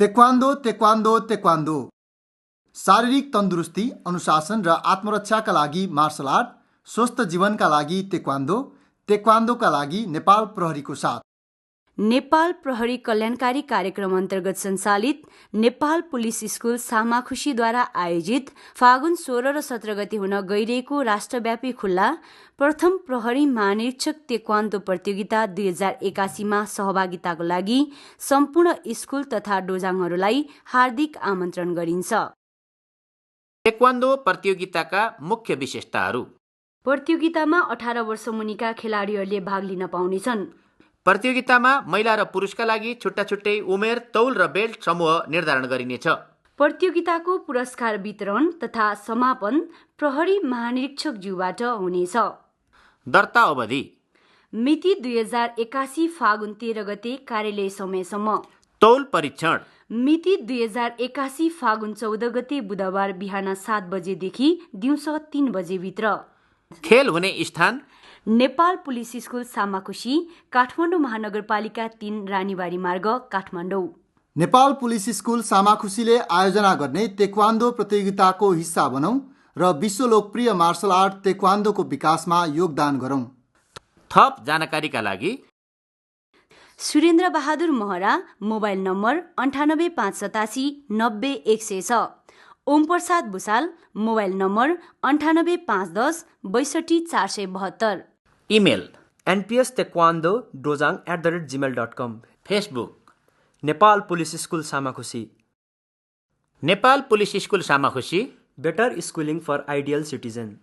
Taekwondo taekwondo taekwondo शारीरिक तन्दुरुस्ती, अनुशासन र आत्मरक्षाका लागि मार्शल आर्ट, स्वस्थ जीवनका लागि तेक्वान्दो, तेक्वान्दोका लागि नेपाल प्रहरीको साथ। नेपाल प्रहरी कल्याणकारी कार्यक्रम अन्तर्गत सञ्चालित नेपाल पुलिस स्कुल सामाखुसीद्वारा आयोजित फागुन 16 र 17 गते हुन गइरहेको राष्ट्रव्यापी खुल्ला प्रथम प्रहरी महानिरीक्षक तेक्वान्दो प्रतियोगिता 2081 सहभागिताको लागि सम्पूर्ण स्कुल तथा डोजाङहरूलाई हार्दिक आमन्त्रण गरिन्छ। तेक्वान्दो प्रतियोगिताका मुख्य विशेषताहरू। प्रतियोगितामा 18 वर्ष मुनिका खेलाडीहरूले भाग लिन पाउनेछन्। प्रतियोगितामा महिला र पुरुषका लागि छुट्टा छुट्टै उमेर, तौल र बेल्ट समूह निर्धारण गरिनेछ। प्रतियोगिताको पुरस्कार वितरण तथा समापन प्रहरी महानिरीक्षकज्यूबाट हुनेछ। दर्ता अवधि मिति 2081 फागुन 13 गते कार्यालय समयसम्म। तौल परीक्षण मिति 2081 फागुन 14 गते बुधबार बिहान 7 बजेदेखि दिउँसो 3 बजेभित्र। खेल हुने स्थान नेपाल पुलिस स्कुल सामाखुसी, काठमाडौँ महानगरपालिका 3 रानीबारी मार्ग, काठमाडौँ। नेपाल पुलिस स्कुल सामाखुसीले आयोजना गर्ने तेक्वान्दो प्रतियोगिताको हिस्सा बनौं र विश्व लोकप्रिय मार्शल आर्ट तेक्वान्दोको विकासमा योगदान गरौं। थप जानकारीका लागि Surendra Bahadur Mahara, mobile number 9858 90 106। Om Prasad Bhusal, mobile number 985110 62 472। Email npstaekwondo@gmail.com। Facebook Nepal police school Samakhusi. Nepal police school Samakhusi, better schooling for ideal citizen.